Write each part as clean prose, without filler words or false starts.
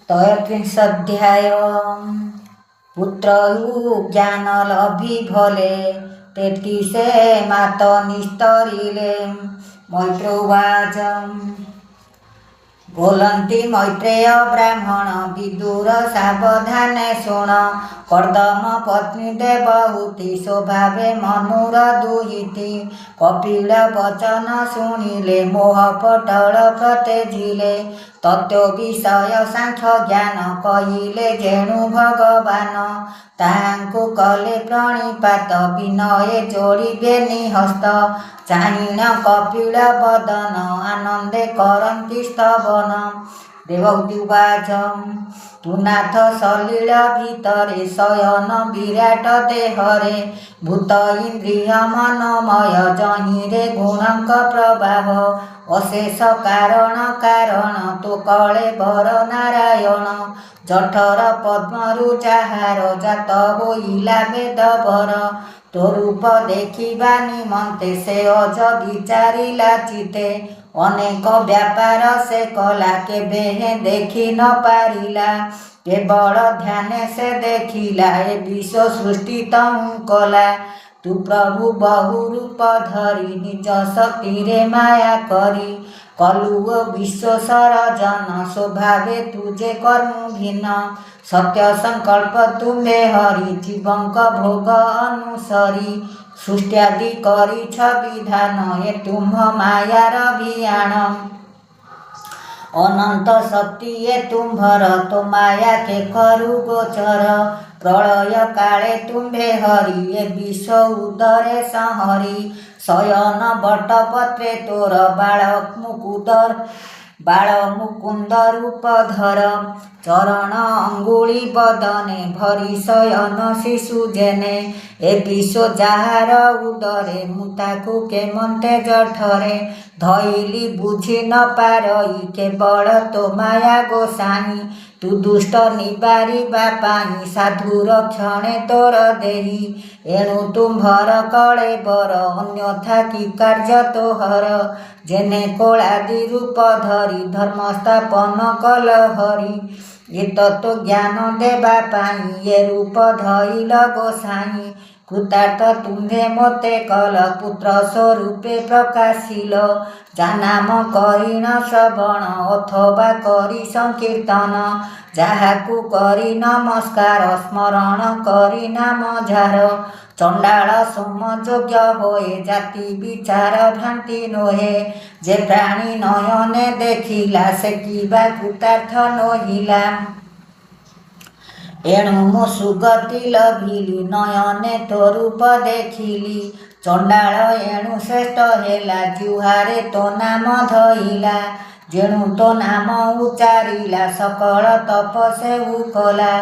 ତ୍ରୟୋତ୍ରିଂଶ ଅଧ୍ୟାୟ। ପୁତ୍ର ଜ୍ଞାନ ଲଭି ଭଲେ, ତେତିସେ ମାତ ନିସ୍ତରିଲେ। ମୈତ୍ରେୟ ଉବାଚ। ବୋଲନ୍ତି ମୈତ୍ରେୟ ବ୍ରାହ୍ମଣ, ବିଦୁର ସାବଧାନେ ଶୁଣ। କର୍ଦ୍ଦମ ପତ୍ନୀ ଦେବହୂତି, ସ୍ୱଭାବେ ମନୁର ଦୁହିତି। କପିଳ ବଚନ ଶୁଣିଲେ, ମୋହ ପଟଳ ପ୍ରତେଜିଲେ। ତତ୍ତ୍ୱ ବିଷୟ ସାଂଖ୍ୟ ଜ୍ଞାନ କହିଲେ ଯେଣୁ ଭଗବାନ। ତାହାଙ୍କୁ କଲେ ପ୍ରଣିପାତ, ବିନୟେ ଯୋଡ଼ି ହସ୍ତ। ଚାହିଁଣ କପିଳ ବଦନ, ଆନନ୍ଦେ କରନ୍ତି ସ୍ତବନ। ଦେବହୂତି ଉବାଚ। ତୁ ନାଥ ସଲିଳ ଭିତରେ, ଶୟନ ବିରାଟ ଦେହରେ। ଭୂତ ଇନ୍ଦ୍ରିୟ ମନୋମୟ, ଯହିଁରେ ଗୁଣଙ୍କ ପ୍ରବାହ। ଅଶେଷ କାରଣ କାରଣ, ତୋ କଳେବର ନାରାୟଣ। ଜଠର ପଦ୍ମରୁ ଯାହାର ଜାତ ହୋଇଲା ବେଦବର। ତୋ ରୂପ ଦେଖିବା ନିମନ୍ତେ ସେ ଅଜ ବିଚାରିଲା ଚିତ୍ତେ। ଅନେକ ବ୍ୟାପାର ସେ କଲା, କେବେ ହେଁ ଦେଖି ନ ପାରିଲା। କେବଳ ଧ୍ୟାନେ ସେ ଦେଖିଲା, ଏ ବିଶ୍ୱ ସୃଷ୍ଟି ତହୁଁ କଲା। ତୁ ପ୍ରଭୁ ବହୁ ରୂପ ଧରି, ନିଜ ଶକ୍ତିରେ ମାୟା କରି। କଲୁ ଓ ବିଶ୍ୱ ସରଜନ, ସ୍ୱଭାବେ ତୁ ଯେ କର୍ମୁ ଭିନ୍ନ। ସତ୍ୟ ସଂକଳ୍ପ ତୁମ୍ଭେ ହରି, ଜୀବଙ୍କ ଭୋଗ ଅନୁସରି। ସୃଷ୍ଟ୍ୟାଦି କରିଛ ବିଧାନ, ଏ ତୁମ୍ଭ ମାୟାର ଭିଆଣ। ଅନନ୍ତ ଶକ୍ତି ଏ ତୁମ୍ଭର, ତୋ ମାୟା କେ କରୁ ଗୋଚର। ପ୍ରଳୟ କାଳେ ତୁମ୍ଭେ ହରି, ଏ ବିଶ୍ୱ ଉଦରେ ସଂହରି। ଶୟନ ବଟପତ୍ରେ ତୋର ବାଳ ମୁକୁନ୍ଦ ରୂପ ଧର। ଚରଣ ଅଙ୍ଗୁଳି ବଦନେ ଭରି ଶୟନ ଶିଶୁ ଯେନେ। ଏ ବିଶ୍ୱ ଯାହାର ଉଦରେ, ମୁଁ ତାକୁ କେମନ୍ତେ ଜଠରେ ଧଇଲି ବୁଝି ନ ପାରଇ। କେବଳ ତୋ ମାୟା ଗୋସାଇଁ, ତୁ ଦୁଷ୍ଟ ନିବାରିବା ପାଇଁ ସାଧୁର କ୍ଷଣେ ତୋର ଦେହି। ଏଣୁ ତୁମ୍ଭର କଳେବର, ଅନ୍ୟଥା କି କାର୍ଯ୍ୟ ତୋହର? ଯେନେ କୋଳାଦି ରୂପ ଧରି ଧର୍ମ ସ୍ଥାପନ କଲ ହରି। ଏ ତତ୍ତ୍ୱ ଜ୍ଞାନ ଦେବା ପାଇଁ ଏ ରୂପ ଧଇଲ ଗୋସାଇଁ। କୃତାର୍ଥ ତୁମ୍ଭେ ମୋତେ କଲ, ପୁତ୍ର ସ୍ୱରୂପେ ପ୍ରକାଶିଲ। ଯା ନାମ କରିଣ ଶ୍ରବଣ ଅଥବା କରି ସଂକୀର୍ତ୍ତନ, ଯାହାକୁ କରି ନମସ୍କାର ସ୍ମରଣ କରି ନାମ ଯାର, ଚଣ୍ଡାଳ ସମ ଯୋଗ୍ୟ ହୋଏ, ଜାତି ବିଚାର ଭ୍ରାନ୍ତି ନୋହେ। ଯେ ପ୍ରାଣୀ ନୟନେ ଦେଖିଲା, ସେ କିବା କୃତାର୍ଥ ନୋହିଲା? ଏଣୁ ମୁଁ ସୁଗତି ଲଭିଲି, ନୟନେ ତୋ ରୂପ ଦେଖିଲି। ଚଣ୍ଡାଳ ଏଣୁ ଶ୍ରେଷ୍ଠ ହେଲା, ଜିହ୍ୱାରେ ତୋ ନାମ ଧଇଲା। ଯେଣୁ ତୋ ନାମ ଉଚ୍ଚାରିଲା, ସକଳ ତପ ସେହୁ କଲା।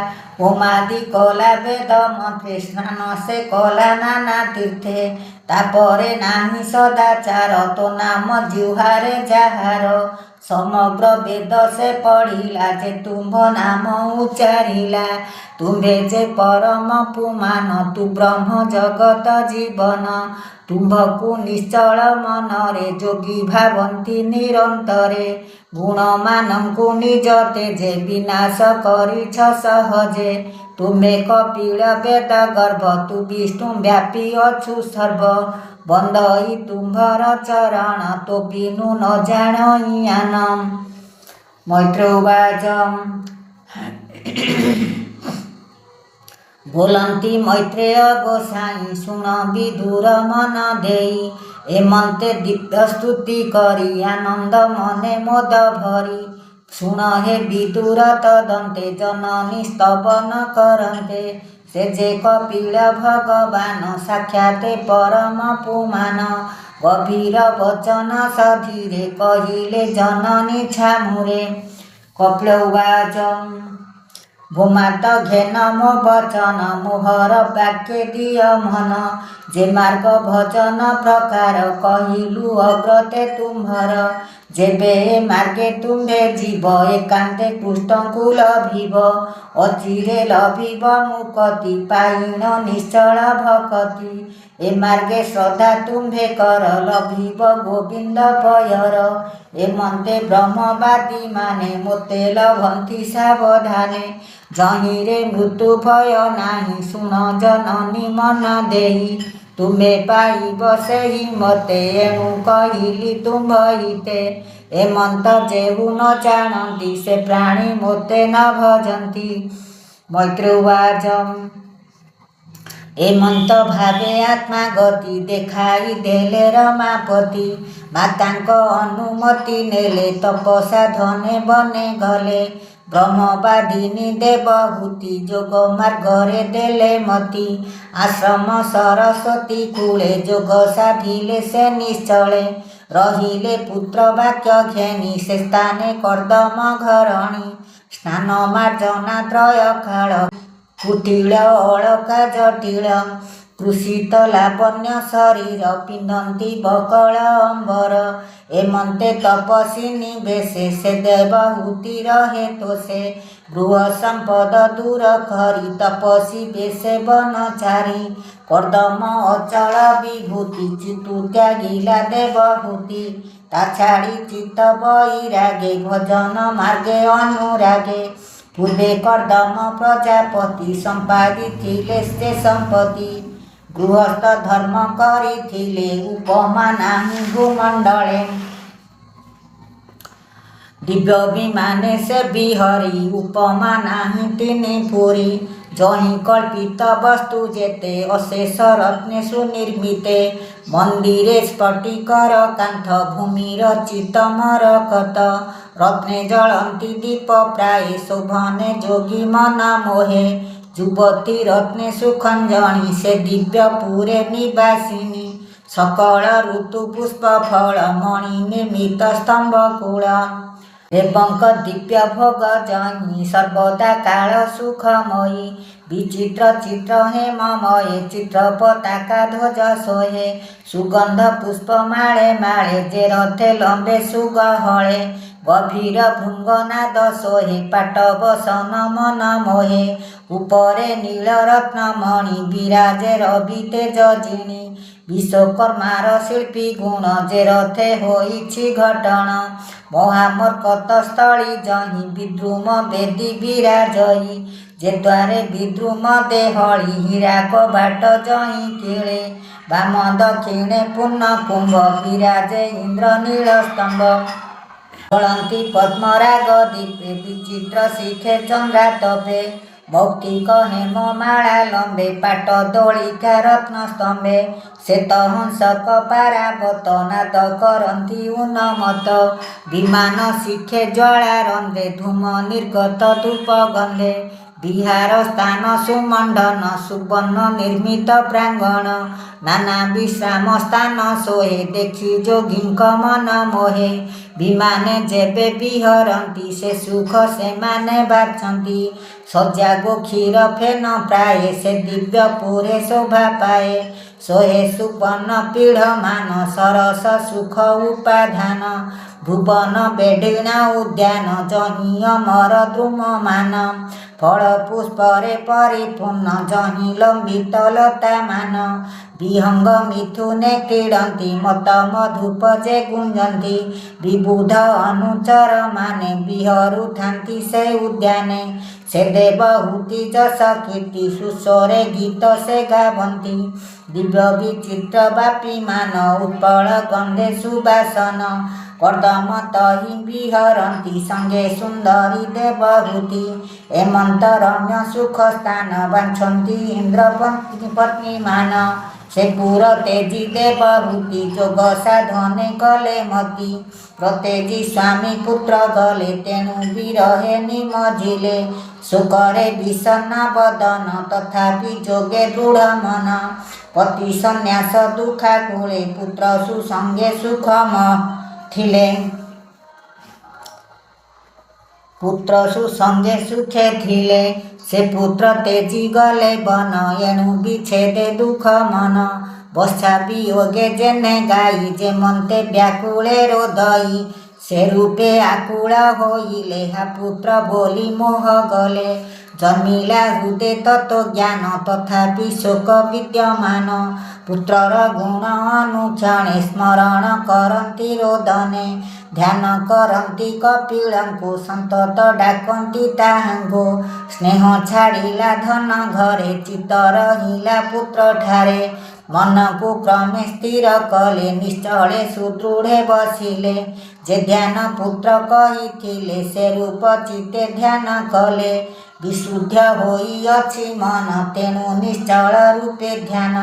ହୋମାଦି କଲା ବେଦ ମନ୍ତ୍ରେ, ସ୍ନାନ ସେ କଲା ନାନା ତୀର୍ଥେ। ତାପରେ ନାହିଁ ସଦାଚାର, ତୋ ନାମ ଜିହ୍ୱାରେ ଯାହାର। ସମଗ୍ର ବେଦ ସେ ପଢ଼ିଲା, ଯେ ତୁମ୍ଭ ନାମ ଉଚ୍ଚାରିଲା। ତୁମ୍ଭେ ଯେ ପରମ ପୁମାନ, ତୁ ବ୍ରହ୍ମ ଜଗତ ଜୀବନ। ତୁମ୍ଭକୁ ନିଶ୍ଚଳ ମନରେ ଯୋଗୀ ଭାବନ୍ତି ନିରନ୍ତରେ। ଗୁଣମାନଙ୍କୁ ନିଜ ତେଜେ ବିନାଶ କରିଛ ସହଜେ। ତୁମେ କପିଳ ବେଦ ଗର୍ଭ, ତୁ ବିଷ୍ଣୁ ବ୍ୟାପୀ ଅଛୁ ସର୍ବ। ବନ୍ଦଇ ତୁମ୍ଭର ଚରଣ, ତୋ ବିନୁ ନ ଜାଣଇ ଆନ। ମୈତ୍ରେୟ ଉବାଚ। ବୋଲନ୍ତି ମୈତ୍ରେୟ ଗୋସାଇଁ, ଶୁଣ ବିଦୁର ମନ ଦେଇ। ଏମନ୍ତେ ଦିବ୍ୟ ସ୍ତୁତି କରି, ଆନନ୍ଦ ମନେ ମୋଦ ଭରି। ଶୁଣ ହେ ବିଦୁର ତଦନ୍ତେ, ଜନନୀ ସ୍ତବନ କରନ୍ତେ। ସେ ଯେ କପିଳ ଭଗବାନ, ସାକ୍ଷାତେ ପରମ ପୁମାନ। ଗଭୀର ବଚନ ସଧୀରେ କହିଲେ ଜନନୀ ଛାମୁରେ। କପିଳ ଉବାଚ। ଭୂମାତ ଘେନ ମୋ ବଚନ, ମୋହର ବାକ୍ୟେ ଦିଅ ମନ। ଯେ ମାର୍ଗ ଭଜନ ପ୍ରକାର, କହିଲୁ ଅଗ୍ରତେ ତୁମ୍ଭର। ଯେବେ ଏ ମାର୍ଗେ ତୁମ୍ଭେ ଯିବ, ଏକାନ୍ତେ କୃଷ୍ଣଙ୍କୁ ଲଭିବ। ଅଚିରେ ଲଭିବ ମୁକତି, ପାଇଣ ନିଶ୍ଚଳ ଭକତି। ଏ ମାର୍ଗେ ଶ୍ରଦ୍ଧା ତୁମ୍ଭେ କର, ଲଭିବ ଗୋବିନ୍ଦ ପୟର। ଏମନ୍ତେ ବ୍ରହ୍ମବାଦୀ ମାନେ ମୋତେ ଲଭନ୍ତି ସାବଧାନେ। ଯହିଁରେ ମୃତ୍ୟୁ ଭୟ ନାହିଁ, ଶୁଣ ଜନନୀ ମନ ଦେଇ। ତୁମେ ପାଇବ ସେହି ମତେ, ଏଣୁ କହିଲି ତୁମ୍ଭ ହିତେ। ଏମନ୍ତ ଯେହୁ ନ ଜାଣନ୍ତି, ସେ ପ୍ରାଣୀ ମୋତେ ନ ଭଜନ୍ତି। ମୈତ୍ରେୟ ଉବାଚ। ଏମନ୍ତ ଭାବେ ଆତ୍ମା ଗତି ଦେଖାଇ ଦେଲେ ରମାପତି। ମାତାଙ୍କ ଅନୁମତି ନେଲେ, ତପ ସାଧନେ ବନେ ଗଲେ। ବ୍ରହ୍ମବାଦିନୀ ଦେବହୂତି ଯୋଗ ମାର୍ଗରେ ଦେଲେ ମତି। ଆଶ୍ରମ ସରସ୍ୱତୀ କୂଳେ ଯୋଗ ସାଧିଲେ ସେ ନିଶ୍ଚଳେ। ରହିଲେ ପୁତ୍ର ବାକ୍ୟ ଘେନି ସେ ସ୍ଥାନେ କର୍ଦ୍ଦମ ଘରଣୀ। ସ୍ନାନ ମାର୍ଜନା ତ୍ରୟ କାଳ, କୁଟିଳ ଅଳକା ଜଟିଳ। କୃଷିତ ଲାବଣ୍ୟ ଶରୀର, ପିନ୍ଧନ୍ତି ବକଳ ଅମ୍ବର। ଏମନ୍ତେ ତପସ୍ୱିନୀ ବେଶେ ସେ ଦେବହୂତି ରହେ ତୋଷେ। ଗୃହ ସମ୍ପଦ ଦୂର କରି ତପସ୍ୱୀ ବେଶେ ବନଚାରୀ। କର୍ଦ୍ଦମ ଅଚଳ ବିଭୂତି ଚିତୁ ତ୍ୟାଗିଲା ଦେବହୂତି। ତା ଛାଡ଼ି ଚିତ୍ତ ବଇରାଗେ, ଭଜନ ମାର୍ଗେ ଅନୁରାଗେ। ପୂର୍ବେ କର୍ଦ୍ଦମ ପ୍ରଜାପତି ସମ୍ପାଦିଥିଲେ ସେ ସମ୍ପତ୍ତି। ଗୃହସ୍ଥ ଧର୍ମ କରିଥିଲେ, ଉପମା ନାହିଁ ଭୂମଣ୍ଡଳେ। ଦିବ୍ୟ ବିମାନେ ସେ ବିହରି, ଉପମା ନାହିଁ ତିନି ପୁରୀ। ଯହିଁ କଳ୍ପିତ ବସ୍ତୁ ଯେତେ, ଅଶେଷ ରତ୍ନେ ସୁନିର୍ମିତେ। ମନ୍ଦିରେ ସ୍ଫଟିକର କାନ୍ଥ, ଭୂମି ରଚିତ ମରକତ। ରତ୍ନେ ଜଳନ୍ତି ଦୀପ ପ୍ରାୟେ, ଶୋଭନେ ଯୋଗୀ ମନ ମୋହେ। ଯୁବତୀ ରତ୍ନେ ସୁଖଞ୍ଜଣି, ସେ ଦିବ୍ୟ ପୁରେ ନିବାସିନୀ। ସକଳ ଋତୁ ପୁଷ୍ପ ଫଳ, ମଣି ନିର୍ମିତ ସ୍ତମ୍ଭ କୂଳ। ଦେବଙ୍କ ଦିବ୍ୟ ଭୋଗ ଯହିଁ, ସର୍ବଦା କାଳ ସୁଖମୟୀ। ବିଚିତ୍ର ଚିତ୍ର ହେମମୟେ, ଚିତ୍ର ପତାକା ଧ୍ୱଜ ଶୋହେ। ସୁଗନ୍ଧ ପୁଷ୍ପ ମାଳେ ମାଳେ, ଯେ ରଥେ ଲମ୍ବେ ସୁଗହଳେ। ଗଭୀର ଭୃଙ୍ଗନାଦ ଶୋହେ, ପାଟ ବସନ ମନ ମୋହେ। ଉପରେ ନୀଳ ରତ୍ନମଣି, ବିରାଜେ ରବି ତେଜ ଜିଣି। ବିଶ୍ୱକର୍ମାର ଶିଳ୍ପୀ ଗୁଣ, ଯେ ରଥେ ହୋଇଛି ଘଟଣ। ମହାମର୍କତ ସ୍ଥଳୀ ଯହିଁ, ବିଦ୍ରୁମ ବେଦୀ ବିରାଜଇ। ଯେ ଦ୍ୱାରେ ବିଦ୍ରୁମ ଦେହଳି, ହୀରା କବାଟ ଯହିଁ କିଳେ। ବାମ ଦକ୍ଷିଣେ ପୂର୍ଣ୍ଣ କୁମ୍ଭ, ବିରାଜେ ଇନ୍ଦ୍ର ନୀଳ ସ୍ତମ୍ଭ। ଜଳନ୍ତି ପଦ୍ମରାଗ ଦୀପେ, ବିଚିତ୍ର ଶିଖେ ଚନ୍ଦ୍ରାତପେ। ମୌକ୍ତିକ ହେମ ମାଳା ଲମ୍ବେ, ପାଟ ଦୋଳିକା ରତ୍ନ ସ୍ତମ୍ଭେ। ଶ୍ଵେତ ହଂସକ ପାରାବତ, ନାଦ କରନ୍ତି ଉନ୍ମତ୍ତ। ବିମାନ ଶିଖେ ଜ୍ୱାଳା ରନ୍ଧ୍ରେ, ଧୂମ ନିର୍ଗତ ଧୂପ ଗନ୍ଧେ। ବିହାର ସ୍ଥାନ ସୁମଣ୍ଡନ, ସୁବର୍ଣ୍ଣ ନିର୍ମିତ ପ୍ରାଙ୍ଗଣ। ନାନା ବିଶ୍ରାମ ସ୍ଥାନ ଶୋହେ, ଦେଖି ଯୋଗୀଙ୍କ ମନ ମୋହେ। ବିମାନେ ଯେବେ ବିହରନ୍ତି, ସେ ସୁଖ ସେମାନେ ବାଛନ୍ତି। ଶଯ୍ୟା ଗୋକ୍ଷୀର ଫେନ ପ୍ରାୟେ, ସେ ଦିବ୍ୟ ପୁରେ ଶୋଭା ପାଏ। ଶୋହେ ସୁବର୍ଣ୍ଣ ପୀଢ଼ମାନ, ସରସ ସୁଖ ଉପାଧାନ। ଭୁବନ ବେଢ଼ିଣ ଉଦ୍ୟାନ, ଯହିଁ ଅମର ଦ୍ରୁମମାନ। ଫଳ ପୁଷ୍ପରେ ପରିପୂର୍ଣ୍ଣ, ଯହିଁ ଲମ୍ବିତ ଲତାମାନ। ବିହଙ୍ଗ ମିଥୁନେ କ୍ରୀଡ଼ନ୍ତି, ମତ୍ତ ମଧୁପ ଯେ ଗୁଞ୍ଜନ୍ତି। ବିବୁଧ ଅନୁଚର ମାନେ ବିହରୁଥାନ୍ତି ସେ ଉଦ୍ୟାନେ। ସେ ଦେବହୂତି ଯଶ କୀର୍ତ୍ତି, ସୁସ୍ୱରେ ଗୀତ ସେ ଗାବନ୍ତି। ଦିବ୍ୟ ବିଚିତ୍ର ବାପିମାନ, ଉତ୍ପଳ ଗନ୍ଧେ ସୁବାସନ। କର୍ଦ୍ଦମ ତହିଁ ବିହରନ୍ତି, ସଙ୍ଗେ ସୁନ୍ଦରୀ ଦେବହୂତି। ଏମନ୍ତ ରମ୍ୟ ସୁଖ ସ୍ଥାନ, ବାଞ୍ଛନ୍ତି ଇନ୍ଦ୍ର ପତ୍ନୀମାନ। ସେ ପୁର ତେଜି ଦେବହୂତି ଯୋଗ ସାଧନେ କଲେ ମତି। ପ୍ରତେଜି ସ୍ୱାମୀ ପୁତ୍ର ଗଲେ, ତେଣୁ ବିରହେ ନିମଜିଲେ। ଶୋକରେ ବିଷଣ୍ଣ ବଦନ, ତଥାପି ଯୋଗେ ଦୃଢ଼ ମନ। ପତି ସନ୍ନ୍ୟାସ ଦୁଃଖାକୁଳେ, ପୁତ୍ର ସୁସଙ୍ଗେ ସୁଖମ ଥିଲେ। ପୁତ୍ର ସୁସଙ୍ଗେ ସୁଖେ ଥିଲେ। ସେ ପୁତ୍ର ତେଜି ଗଲେ ବନ, ଏଣୁ ବିଚ୍ଛେଦେ ଦୁଃଖ ମନ। ବତ୍ସା ବିୟୋଗେ ଯେନେ ଗାଈ, ଯେମନ୍ତେ ବ୍ୟାକୁଳେ ରୋଦଇ। ସେ ରୂପେ ଆକୁଳ ହୋଇଲେ, ହା ପୁତ୍ର ବୋଲି ମୋହ ଗଲେ। ଜନ୍ମିଲା ହୃଦେ ତତ୍ତ୍ୱ ଜ୍ଞାନ, ତଥାପି ଶୋକ ବିଦ୍ୟମାନ। ପୁତ୍ରର ଗୁଣ ଅନୁକ୍ଷଣେ ସ୍ମରଣ କରନ୍ତି ରୋଦନେ। ଧ୍ୟାନ କରନ୍ତି କପିଳଙ୍କୁ, ସନ୍ତତ ଡାକନ୍ତି ତାହାଙ୍କୁ। ସ୍ନେହ ଛାଡ଼ିଲା ଧନ ଘରେ, ଚିତ୍ତ ରହିଲା ପୁତ୍ରଠାରେ। ମନକୁ କ୍ରମେ ସ୍ଥିର କଲେ, ନିଶ୍ଚଳେ ସୁଦୃଢ଼େ ବସିଲେ। ଯେ ଧ୍ୟାନ ପୁତ୍ର କହିଥିଲେ, ସେ ରୂପ ଚିତ୍ତେ ଧ୍ୟାନ କଲେ। ବିଶୁଦ୍ଧ ହୋଇଅଛି ମନ, ତେଣୁ ନିଶ୍ଚଳ ରୂପେ ଧ୍ୟାନ।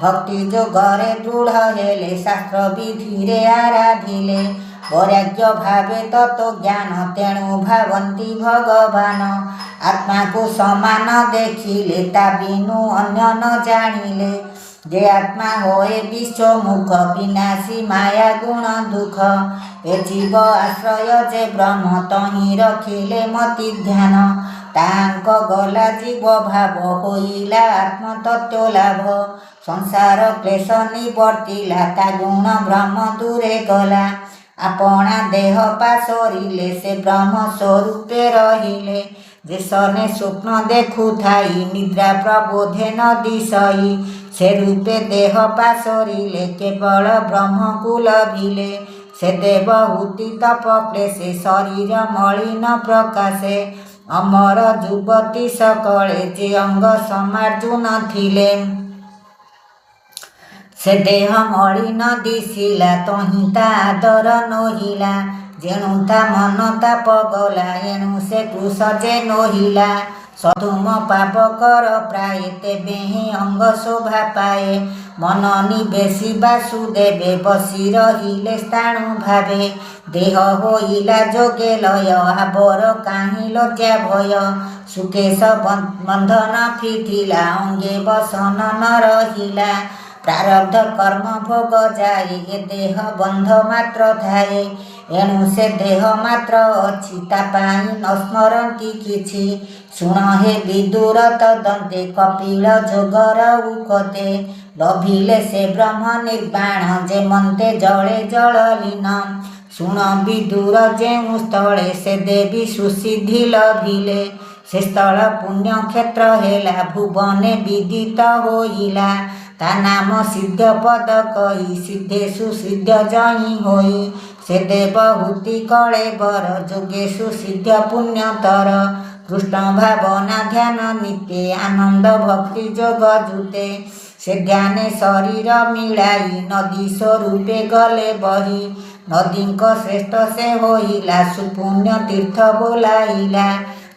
ଭକ୍ତି ଯୋଗରେ ଦୃଢ଼ ହେଲେ, ଶାସ୍ତ୍ର ବିଧିରେ ଆରାଧିଲେ। ବୈରାଗ୍ୟ ଭାବେ ତତ୍ତ୍ୱ ଜ୍ଞାନ, ତେଣୁ ଭାବନ୍ତି ଭଗବାନ। ଆତ୍ମାକୁ ସମାନ ଦେଖିଲେ, ତା ବିନୁ ଅନ୍ୟ ନ ଜାଣିଲେ। ଯେ ଆତ୍ମା ହୋଏ ବିଶ୍ୱମୁଖ, ବିନାଶୀ ମାୟା ଗୁଣ ଦୁଃଖ। ଏ ଜୀବ ଆଶ୍ରୟ ଯେ ବ୍ରହ୍ମ, ତହିଁ ରଖିଲେ ମତି ଧ୍ୟାନ। ତାହାଙ୍କ ଗଲା ଜୀବ ଭାବ, ହୋଇଲା ଆତ୍ମତତ୍ତ୍ୱ ଲାଭ। ସଂସାର କ୍ଲେଶ ନିବର୍ତ୍ତିଲା, ତା ଗୁଣ ବ୍ରହ୍ମ ଦୂରେ ଗଲା। ଆପଣା ଦେହ ପାସୋରିଲେ, ସେ ବ୍ରହ୍ମ ସ୍ୱରୂପେ ରହିଲେ। ଯେ ସନେ ସ୍ୱପ୍ନ ଦେଖୁଥାଇ, ନିଦ୍ରା ପ୍ରବୋଧେ ନ ଦିଶଇ। ସେ ରୂପେ ଦେହ ପାସୋରିଲେ, କେବଳ ବ୍ରହ୍ମକୁ ଲଭିଲେ। ସେ ଦେବହୂତି ତପ କ୍ଲେଶେ, ଶରୀର ମଳିନ ପ୍ରକାଶେ। ଅମର ଯୁବତୀ ସକଳେ, ଯେ ଅଙ୍ଗ ସମାର୍ଜୁ ଥିଲେ। ସେ ଦେହ ମଳିନ ଦିଶିଲା, ତହିଁ ତା ଆଦର ନୋହିଲା। ଯେଣୁ ତା ମନ ତାପ ଗଲା, ଏଣୁ ସେ କୃଶ ଯେ ନୋହିଲା। ସଧୂମ ପାବକର ପ୍ରାୟେ, ତେବେ ହିଁ ଅଙ୍ଗ ଶୋଭା ପାଏ। ମନ ନିବେଶି ବାସୁଦେବେ, ବସି ରହିଲେ ସ୍ଥାଣୁ ଭାବେ। ଦେହ ହୋଇଲା ଯୋଗେ ଲୟ, ଆବର କାହିଁ ଲଜ୍ଜା ଭୟ। ସୁକେଶ ବନ୍ଧନ ଫିଟିଲା, ଅଙ୍ଗେ ବସନ ନ ରହିଲା। ପ୍ରାରବ୍ଧ କର୍ମ ଭୋଗ ଯାଏ, ଏ ଦେହ ବନ୍ଧ ମାତ୍ର ଥାଏ। ଏଣୁ ସେ ଦେହ ମାତ୍ର ଅଛି, ତା ପାଇଁ ନ ସ୍ମରନ୍ତି କିଛି। ଶୁଣ ହେ ବିଦୁର ତଦନ୍ତେ, କପିଳ ଯୋଗର ଉକତେ। ଲଭିଲେ ସେ ବ୍ରହ୍ମ ନିର୍ବାଣ, ଯେମନ୍ତେ ଜଳେ ଜଳ ଲୀନ। ଶୁଣ ବିଦୁର, ଯେଉଁ ସ୍ଥଳେ ସେ ଦେବୀ ସୁସିଦ୍ଧି ଲଭିଲେ, ସେ ସ୍ଥଳ ପୁଣ୍ୟକ୍ଷେତ୍ର ହେଲା, ଭୁବନେ ବିଦିତ ହୋଇଲା। ତା ନାମ ସିଦ୍ଧ ପଦ କହି, ସିଦ୍ଧେ ସୁସିଦ୍ଧ ଯହିଁ ହୋଇ। ସେ ଦେବହୂତି କଳେବର, ଯୋଗେ ସୁସିଦ୍ଧ ପୁଣ୍ୟତର। କୃଷ୍ଣ ଭାବନା ଧ୍ୟାନ ନିତେ, ଆନନ୍ଦ ଭକ୍ତି ଯୋଗ ଯୁତେ। ସେ ଧ୍ୟାନେ ଶରୀର ମିଳାଇ, ନଦୀ ସ୍ୱରୂପେ ଗଲେ ବହି। ନଦୀଙ୍କ ଶ୍ରେଷ୍ଠ ସେ ହୋଇଲା, ସୁପୁଣ୍ୟ ତୀର୍ଥ ବୋଲାଇଲା।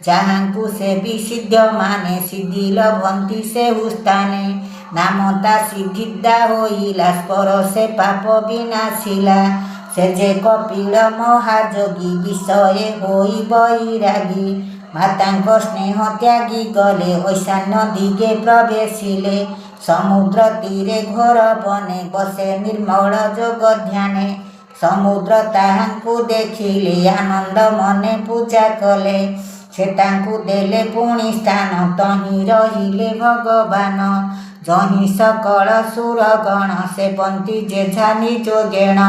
ଯାହାଙ୍କୁ ସେବି ସିଦ୍ଧ ମାନେ, ସିଦ୍ଧି ଲଭନ୍ତି ସେହୁ ସ୍ଥାନେ। ନାମ ତା ସିଦ୍ଧିଦା ହୋଇଲା, ସ୍ପରଶେ ପାପ ବିନାଶିଲା। ସେ ଯେ କପିଳ ମହାଯୋଗୀ, ବିଷୟେ ହୋଇ ବୈରାଗୀ। ମାତାଙ୍କ ସ୍ନେହ ତ୍ୟାଗି ଗଲେ, ଐଶାନ୍ୟ ଦିଗେ ପ୍ରବେଶିଲେ। ସମୁଦ୍ର ତୀରେ ଘୋର ବନେ, ବସେ ନିର୍ମଳ ଯୋଗ ଧ୍ୟାନେ। ସମୁଦ୍ର ତାହାଙ୍କୁ ଦେଖିଲେ, ଆନନ୍ଦ ମନେ ପୂଜା କଲେ। ସେ ତାଙ୍କୁ ଦେଲେ ପୁଣି ସ୍ଥାନ, ତହିଁ ରହିଲେ ଭଗବାନ। ଯହିଁ ସକଳ ସୁରଗଣ, ସେବନ୍ତି ଯେଝା ନିଯୋଗେଣ।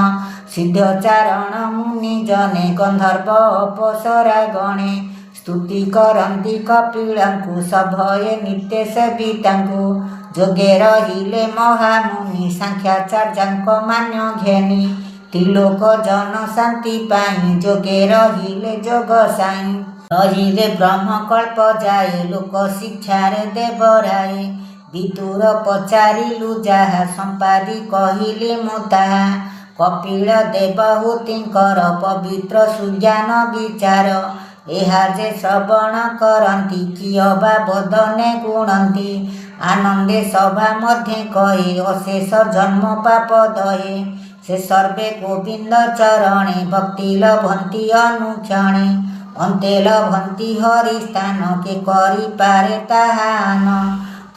ସିଦ୍ଧଚାରଣ ମୁନି ଜନେ, ଗନ୍ଧର୍ବ ଅପସରା ଗଣେ। ସ୍ତୁତି କରନ୍ତି କପିଳଙ୍କୁ, ସଭୟେ ନିତ୍ୟ ସେବିତାଙ୍କୁ। ଯୋଗେ ରହିଲେ ମହାମୁନି, ସାଂଖ୍ୟାଚାର୍ଯ୍ୟଙ୍କ ମାନ୍ୟ ଘେନି। ତ୍ରିଲୋକ ଜନ ଶାନ୍ତି ପାଇଁ, ଯୋଗେ ରହିଲେ ଯୋଗ ସାଇଁ। ରହିଲେ ବ୍ରହ୍ମକଳ୍ପ ଯାଏ, ଲୋକ ଶିକ୍ଷାରେ ଦେବରାଏ। ବିଦୁର ପଚାରିଲୁ ଯାହା, ସମ୍ପାଦି କହିଲି ମୁଁ ତାହା। କପିଳ ଦେବହୂତିଙ୍କର ପବିତ୍ର ସୁଜ୍ଞାନ ବିଚାର। ଏହା ଯେ ଶ୍ରବଣ କରନ୍ତି, କି ଅବା ବଦନେ ଗୁଣନ୍ତି। ଆନନ୍ଦେ ସଭା ମଧ୍ୟେ କହେ, ଅଶେଷ ଜନ୍ମ ପାପ ଦହେ। ସେ ସର୍ବେ ଗୋବିନ୍ଦ ଚରଣେ, ଭକ୍ତି ଲଭନ୍ତି ଅନୁକ୍ଷଣେ। ଅନ୍ତେ ଲଭନ୍ତି ହରି ସ୍ଥାନ, କେ କରିପାରେ ତାହା ଆନ।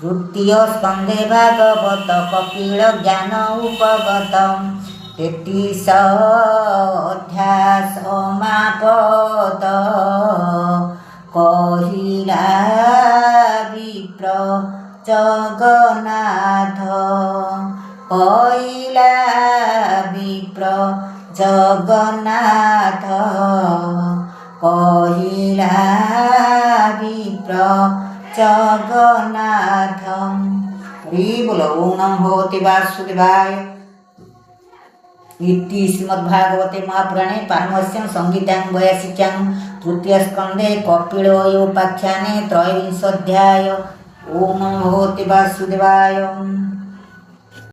ତୃତୀୟ ସ୍କନ୍ଧେ ଭାଗବତ, କପିଳ ଜ୍ଞାନ ଉପଗତ। 33 ଅଧ୍ୟାୟ ସମାପତ, କହିଲା ବିପ୍ର ଜଗନ୍ନାଥ। କହିଲା ବିପ୍ର ଜଗନ୍ନାଥ। କହିଲା ବିପ୍ର ଜଗନ୍ନାଥ। ହରି ବୋଲ। ଓଁ ନମୋ ଭଗବତେ ବାସୁଦେବାୟ। ଇତି ଶ୍ରୀମଦ୍ଭାଗବତେ ମହାପୁରାଣେ ପାରମହଂସ୍ୟାଂ ସଂହିତାୟାଂ ବୈୟାସିକ୍ୟାଂ ତୃତୀୟ ସ୍କନ୍ଧେ କପିଳ ଉପାଖ୍ୟାନେ ତ୍ରୟୋବିଂଶ ଅଧ୍ୟାୟ। ଓଁ ନମୋ ଭଗବତେ ବାସୁଦେବାୟ।